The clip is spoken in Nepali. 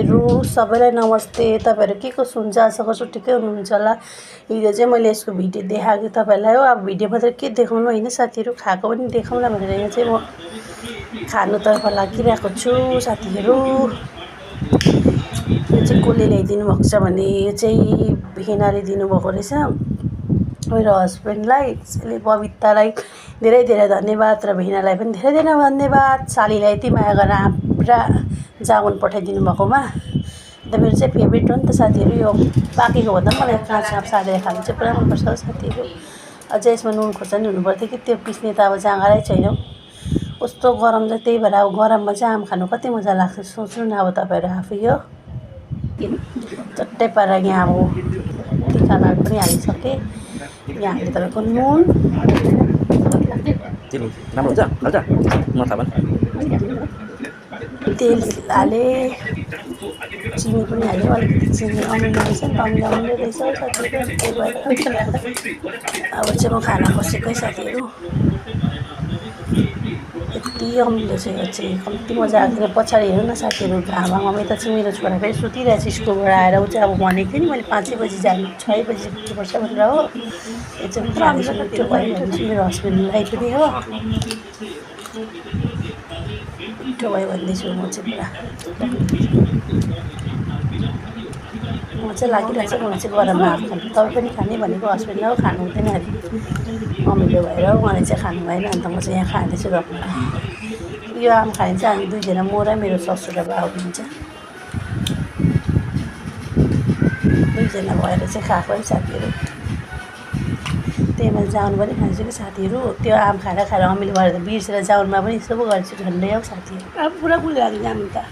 साथीहरू सबैलाई नमस्ते। तपाईँहरू के कसो हुन्छ, आशा गर्छु ठिकै हुनुहुन्छ होला। हिजो चाहिँ मैले यसको भिडियो देखाएको थिएँ तपाईँहरूलाई हो। अब भिडियो मात्रै के देखाउनु होइन साथीहरू, खाएको पनि देखाउँला भनेर यहाँ चाहिँ म खानुतर्फ लागिरहेको छु साथीहरू। यो चाहिँ कसले ल्याइदिनु भएको छ भने यो चाहिँ हिनाले दिनुभएको रहेछ मेरो हस्बेन्डलाई। त्यसैले बबितालाई धेरै धेरै धन्यवाद र भिनालाई पनि धेरै धेरै धन्यवाद। सालीलाई यति माया गरेर पुरा जामुन पठाइदिनु भएकोमा। अन्त मेरो चाहिँ फेभरेट हो नि त साथीहरू, यो पाकेको भन्दा पनि मलाई काँचो सारेर खानु चाहिँ पुरा मनपर्छ साथीहरू। अझै यसमा नुन खोर्सानी हुनुपर्थ्यो कि त्यो पिस्ने त अब जाँगरै छैन। कस्तो गरम छ, त्यही भएर अब गरममा चाहिँ आम खानु कति मजा लाग्छ सोच्नु न। अब तपाईँहरू आफै हो चट्टै पारेर यहाँ अब तिखालाड पनि हालिसकेँ। यहाँ हाल्यो तपाईँको नुन, तेल हालेँ, चिनी पनि हाल्यो। अलिकति चिनी अमिलो रहेछ नि त, अमिलो रहेछ साथीहरू। त्यही भएर अब चाहिँ म खाना खोसेकै साथीहरू। यति अमिलो छ यो चाहिँ, कम्ती मजा आएको थियो। पछाडि हेर्नु न साथीहरू, घाममा यता चाहिँ मेरो छोरा फेरि सुतिरहेको छ स्कुलबाट आएर। ऊ चाहिँ अब भनेको थिएँ नि मैले 5 बजी जानु, 6 बजी पुग्नुपर्छ भनेर हो। यो चाहिँ खाँदैछु, मिठो भयो भन्दैछु मेरो हस्बेन्डलाई पनि हो। मिठो भयो भन्दैछु म चाहिँ पुरा। म चाहिँ लागिरहेको छ, म चाहिँ गरममा आएको खानु। तपाईँ पनि खाने भनेको हस्बेन्ड हो, खानु हुँदैन अरे अमिलो भएर उहाँले चाहिँ खानु भएन। अन्त म चाहिँ यहाँ खाँदैछु रक्नु। यो आम खाने चाहिँ हामी दुईजना, म र मेरो ससुर र बाउ हुन्छ, दुईजना भएर चाहिँ खाएको है साथीहरू। त्यही मैले जाउन पनि खान्छु कि साथीहरू। त्यो आम खाएर खाएर अमिलो भएर त बिर्सेर जाउनमा पनि यसो पो गर्छु झन्डै हो साथीहरू। अब पुरा कुल लाग्यो जानु त।